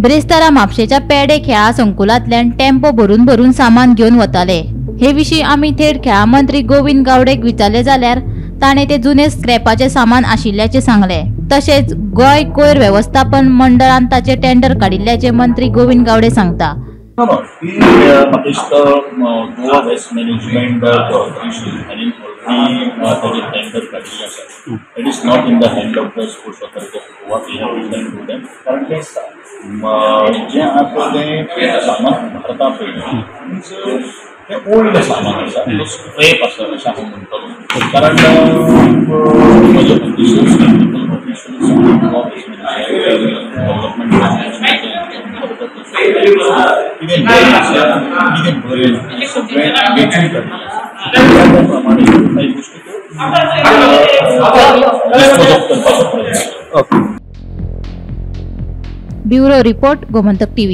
ब्रेस्तारा म्हापशेच्या पेडे खेळा संकुलांतल्यान टेम्पो भरून भरून सामान घेवन वताले. हे विशीं आमी थेट खेळा मंत्री गोविंद गावडेक विचारले जाल्यार ताणें ते जुने स्क्रॅपाचे सामान आशिल्ल्याचें सांगलें. तशेंच गोंय कोयर वेवस्थापन मंडळान ताचे टेंडर काडिल्ल्याचें मंत्री गोविंद गावडे सांगता. म्हाका दिसता गोवा वेस्ट मॅनेजमेंट कॉर्पोरेशन हांणी ऑलरेडी ताजें टेंडर काडिल्लें आसा. It is not in the hand of the sports authority of Goa. We have to send to them. कारण तें जें आतां तें सामान भारता पळय तें ओल्ड सामान आसा, तो स्क्रॅप आसा अशें हांव म्हणटलो. कारण म्हजे officials, technical officials Goa waste management development कितें बरें आसा, कितें बरें सगळें वेंचून काडिल्लें आसा. त्या प्रमाणे कांय गोश्टी डिस्पोज ऑफ करपाचो प्रयत्न. Bureau report, Gomantak TV.